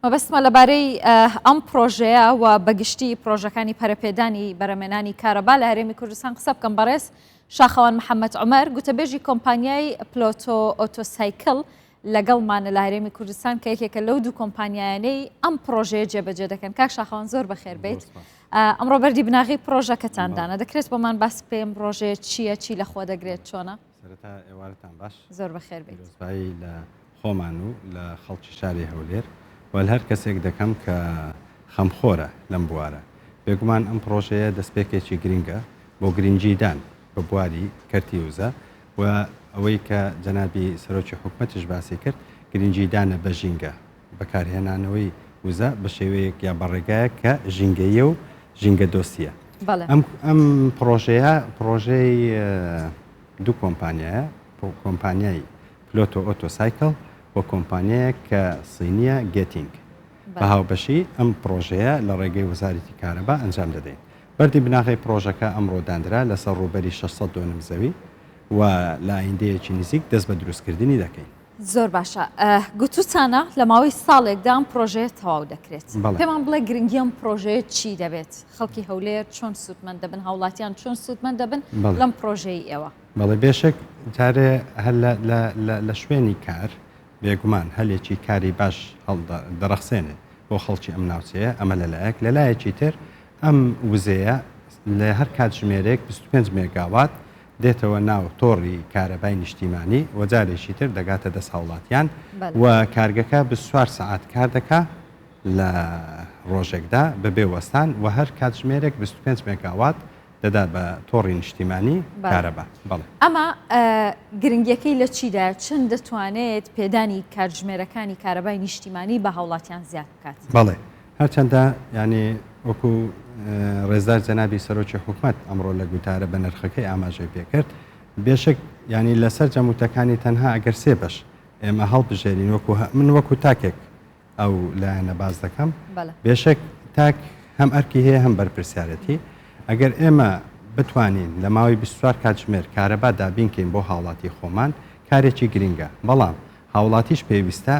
مەبەستمە لەبارەی ئەم پرۆژەیە و بەگشتی پرۆژەکانی پەرەپێدانی بەرەمێنانی کارەبا لە هەرێمی کوردستان قسە بکەم. بەڕێز شاخەوان محەممەد عومەر، گوتەبێژی کۆمپانیای پلۆتۆ ئۆتۆسایکل لەگەڵمانە لە هەرێمی کوردستان کە یەکێکە لەو دوو کۆمپانیایانەی ئەم پرۆژەیە جێبەجێ دەکەن. کاک شاخەوان زۆر بەخێر بیت. ئەمڕۆ بەردی بناغەی پرۆژەکەتان دانا، دەکرێت بۆمان باس بکەی ئەم پرۆژەیە چییە، چی لەخۆ دەگرێت، چۆنە؟ سەرەتا ئێوارەتان باش. زۆر بەخێر بێیت. پیرۆزبایی لە خۆمان و لە خەڵکی شاری هەولێر و لە هەر کەسێک دەکەم کە خەمخۆرە لەم بوارە. بێگومان ئەم پڕۆژەیە دەستپێکێکی گرنگە بۆ گرنگیدان بە بواری کەرتی وزە و ئەوەی کە جەنابی سەرۆکی حکومەتیش باسی کرد گرنگیدانە بە ژینگە، بەکارهێنانەوەی وزە بە شێوەیەک یا بە ڕێگایەک کە ژینگەییە و ژینگەدۆستییە. ئەم ئەم پڕۆژەیە پڕۆژەی دوو کۆمپانیایە، کۆمپانیای پلۆتۆ ئۆتۆ سایکڵ و کۆمپانیایەک کە سینیە گێتینگ. بە هاوبەشی ئەم پڕۆژەیە لە ڕێگەی وەزارەتی کارەبا ئەنجام دەدەین. بەردی بناغەی پڕۆژەکە ئەمڕۆ دانرا لەسەر ڕووبەری 600 دۆنم زەوی و لە ئایندەیەکی نزیک دەست بە دروستکردنی دەکەین. زۆر باشە گوتوتانە لە ماوەی ساڵێکدا ئەم پرۆژەیە تەواو دەکرێت. پێمان بڵێ گرنگی ئەم پرۆژەیە چی دەبێت؟ خەڵکی هەولێر چۆن سوودمەند دەبن؟ هاوڵاتیان چۆن سوودمەند دەبن لەم پرۆژەی ئێوە؟ بەڵێ بێشک جارێ هەر لە شوێنی کار بێگومان هەلێکی کاری باش هەڵدەڕەخسێنێ بۆ خەڵکی ئەم ناوچەیە ئەمە لەلایەک لەلایەکی تر ئەم وزەیە لە هەر کاتژمێرێک 25 مێگاوات دێتەوە ناو تۆڕی کارەبای نیشتیمانی و جارێکی تر دەگاتە دەست هاوڵاتیان و کارگەکە 24 سەعات کار دەکا لە ڕۆژێکدا بەبێ وەستان و هەر کاتژمێرێک 25 مێگاوات دەدا بە تۆڕی نیشتیمانی کارەبا. بەڵێ. ئەمە گرنگیەکەی لە چیدایە؟ چەند دەتوانێت پێدانی کاتژمێرەکانی کارەبای نیشتیمانی بە هاوڵاتیان زیاد بکات؟ بەڵێ هەرچەندە یانی وەکو ڕێزدار جەنابی سەرۆکی حکومەت ئەمڕۆ لە گوتارە بە نرخەکەی ئاماژەی پێکرد بێشک یانی لەسەر جەموتەکانی تەنها ئەگەر سێ بەش ئێمە هەڵبژێرین وەکو من وەکو تاکێک ئەو لایەنە باس دەکەم بێشک تاک هەم ئەرکی هەیە هەم بەرپرسیارەتی ئەگەر ئێمە بتوانین لە ماوەی 24 کاتژمێر کارەبا دابینکەین بۆ هاوڵاتی خۆمان کارێکی گرنگە بەڵام هاوڵاتیش پێویستە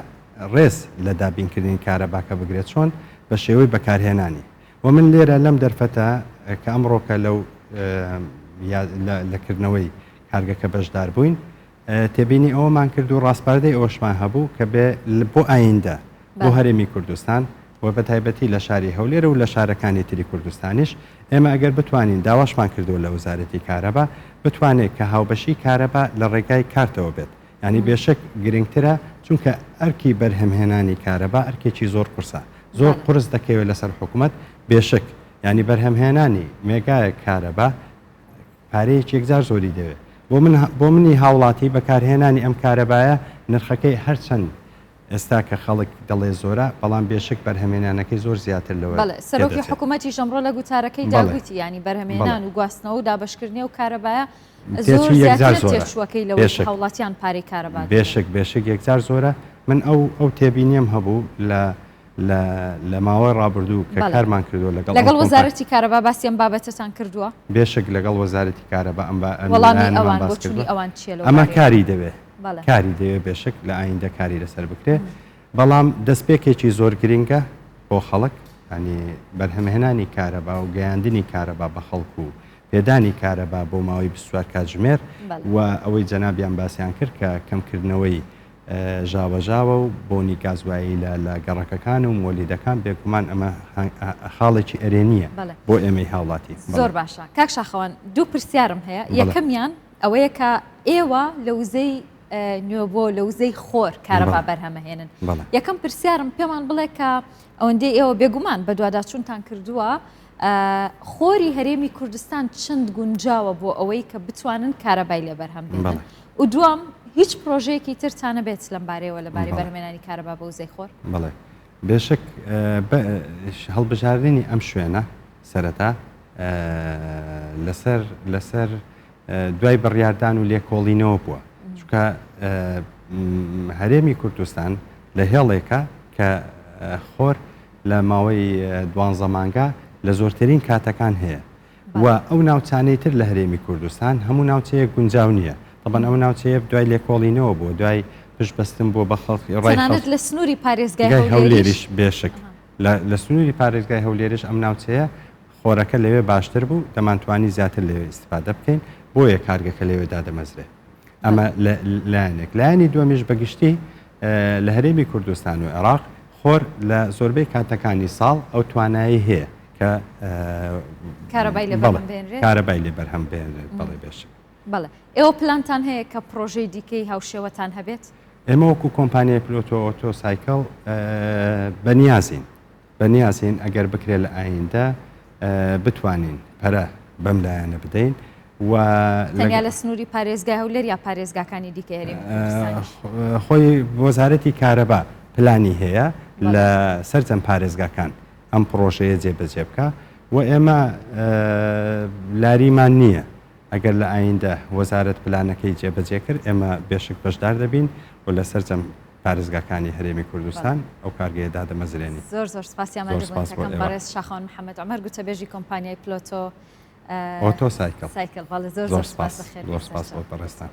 ڕێز لە دابینکردنی کارەباکە بگرێت چۆن؟ بە شێوەی بەکارهێنانی و من لێرە لەم دەرفەتە کە ئەمڕۆکە لەو لە کردنەوەی کارگەکە بەشدار بووین تێبینی ئەوەمان کرد و ڕاسپاردەی ئەوەشمان هەبوو کە بێ بۆ ئایندە بۆ هەرێمی کوردستان و بە تایبەتی لە شاری هەولێر و لە شارەکانی تری کوردستانیش ئێمە ئەگەر بتوانین داواشمان کردووە لە وەزارەتی کارەبا بتوانێت کە هاوبەشی کارەبا لە ڕێگای کارتەوە بێت یانی بێشک گرنگترە چونکە ئەرکی بەرهەمهێنانی کارەبا ئەرکێکی زۆر قورسە زۆر قورس دەکەوێت لەسەر حکومەت بێشک یانی بەرهەمهێنانی مێگایەک کارەبا پارەیەکی یەکجار زۆری دەوێت بۆ من بۆ منی هاوڵاتی بەکارهێنانی ئەم کارەبایە نرخەکەی هەرچەند ئێستا کە خەڵک دەڵێ زۆرە بەڵام بێشک بەرهەمێنانەکەی زۆر زیاتر لەوە بەڵێ سەرۆکی حکوومەتیش ئەمڕۆ لە گوتارەکەیدا گوتی یانی بەرهەمێنان و گواستنەوە و دابەشکردنی ئەو کارەبایە زۆر زیاترە تێچووەکەی لەوەی کە هاوڵاتیان پارەی کارەبا دەدەن. بێشک بێشک یەکجار زۆرە من ئەو ئەو تێبینیەم هەبوو لە لە لە ماوەی ڕابردوو کە کارمان کردووە لەگەڵ لەگەڵ وەزارەتی کارەبا باسی ئەم بابەتەتان کردووە؟ بێشک لەگەڵ وەزارەتی کارەبا ئەم وەڵامی ئەوان بۆچوونی ئەوان چییە لەو ئەمە کاری دەوێ کاری دەوێ بێشک لە ئایندە کاری لەسەر بکرێ بەڵام دەستپێکێکی زۆر گرنگە بۆ خەڵک ینی بەرهەمهێنانی کارەبا و گەیاندنی کارەبا بە خەڵک و پێدانی کارەبا بۆ ماوەی 24 کاتژمێر و ئەوەی جەنابیان باسیان کرد کە کەمکردنەوەی ژاوەژاوە و بۆنی گازوایلە لە گەڕەکەکان و مۆلیدەکان بێگومان ئەمە خاڵێکی ئەرێنییە بۆ ئێمەی هاوڵاتی. زۆر باشە کاک شاخەوان دوو پرسیارم هەیە یەکەمیان ئەوەیە کە ئێوە لە وزەی نوێبۆ لە وزەی خۆر کارەبا بەرهەمەهێنن یەکەم پرسیارم پێمان بڵێ کە ئەوەندەی ئێوە بێگومان بەدواداچوونتان کردووە خۆری هەرێمی کوردستان چەند گونجاوە بۆ ئەوەی کە بتوانن کارەبای لێ بەرهەم بێنن و دووەم هیچ پرۆژەیەکی ترتان نەبێت لەم بارەیەوە لەبارەی بەرهەمێنانی کارەبا بە وزەی خۆر؟ بەڵێ بێشک هەڵبژاردنی ئەم شوێنە سەرەتا لەسەر لەسەر دوای بڕیاردان و لێکۆڵینەوە بووە چونکە هەرێمی کوردستان لە هێڵێکە کە خۆر لە ماوەی دوانزە مانگا لە زۆرترین کاتەکان هەیە و ئەو ناوچانەی تر لە هەرێمی کوردستان هەموو ناوچەیەک گونجاو نییە تەبەن ئەو ناوچەیە دوای لێکۆڵینەوە بووە دوای. پشت بەستن بووە بە خەڵکی ڕای تەنانەت لە سنووری پارێزگای هەولێریش بێشک لە سنووری پارێزگای هەولێریش ئەم ناوچەیە خۆرەکە لەوێ باشتر بوو دەمانتوانی زیاتر لەوێ ئیستفادە بکەین بۆیە کارگەکە لەوێ دادەمەزرێ ئەمە لایەنێک لایەنی دووەمیش بەگشتی لە هەرێمی کوردستان و عێراق خۆر لە زۆربەی کاتەکانی ساڵ ئەو توانایی هەیە کە کارەبای لێ بەرهەم بێنرێت کارەبای لێ بەرهەم بێنرێت بەڵێ بێشک. بەڵێ ئێوە پلانتان هەیە کە پڕۆژەی دیکەی هاوشێوەتان هەبێت؟ ئێمە وەکو کۆمپانیای پلۆتۆ ئۆتۆ سایکڵ بەنیازین بەنیازین ئەگەر بکرێت لە ئایندە بتوانین پەرە بەم لایەنە بدەین و تەنیا لە سنووری پارێزگای هەولێر یا پارێزگاکانی دیکە هەرێمی کوردستانیش؟ خۆی وەزارەتی کارەبا پلانی هەیە لە سەرجەم پارێزگاکان ئەم پڕۆژەیە جێبەجێ بکا و ئێمە لاریمان نییە ئەگەر لە ئایندە وەزارەت پلانەکەی جێبەجێ کرد ئێمە بێشک بەشدار دەبین و لە سەرجەم پارێزگاکانی هەرێمی کوردستان ئەو کارگەیە دادەمەزرێنین. زۆر زۆر سپاسی ئامادەبوونتەکەم بەڕێز شاخەوان محەمەد عومەر گوتەبێژی کۆمپانیای پلۆتۆ ئۆتۆ سایکڵ سایکڵ. بەڵێ زۆر زۆر سپاس. زۆر سپاس بۆ بەڕێزتان.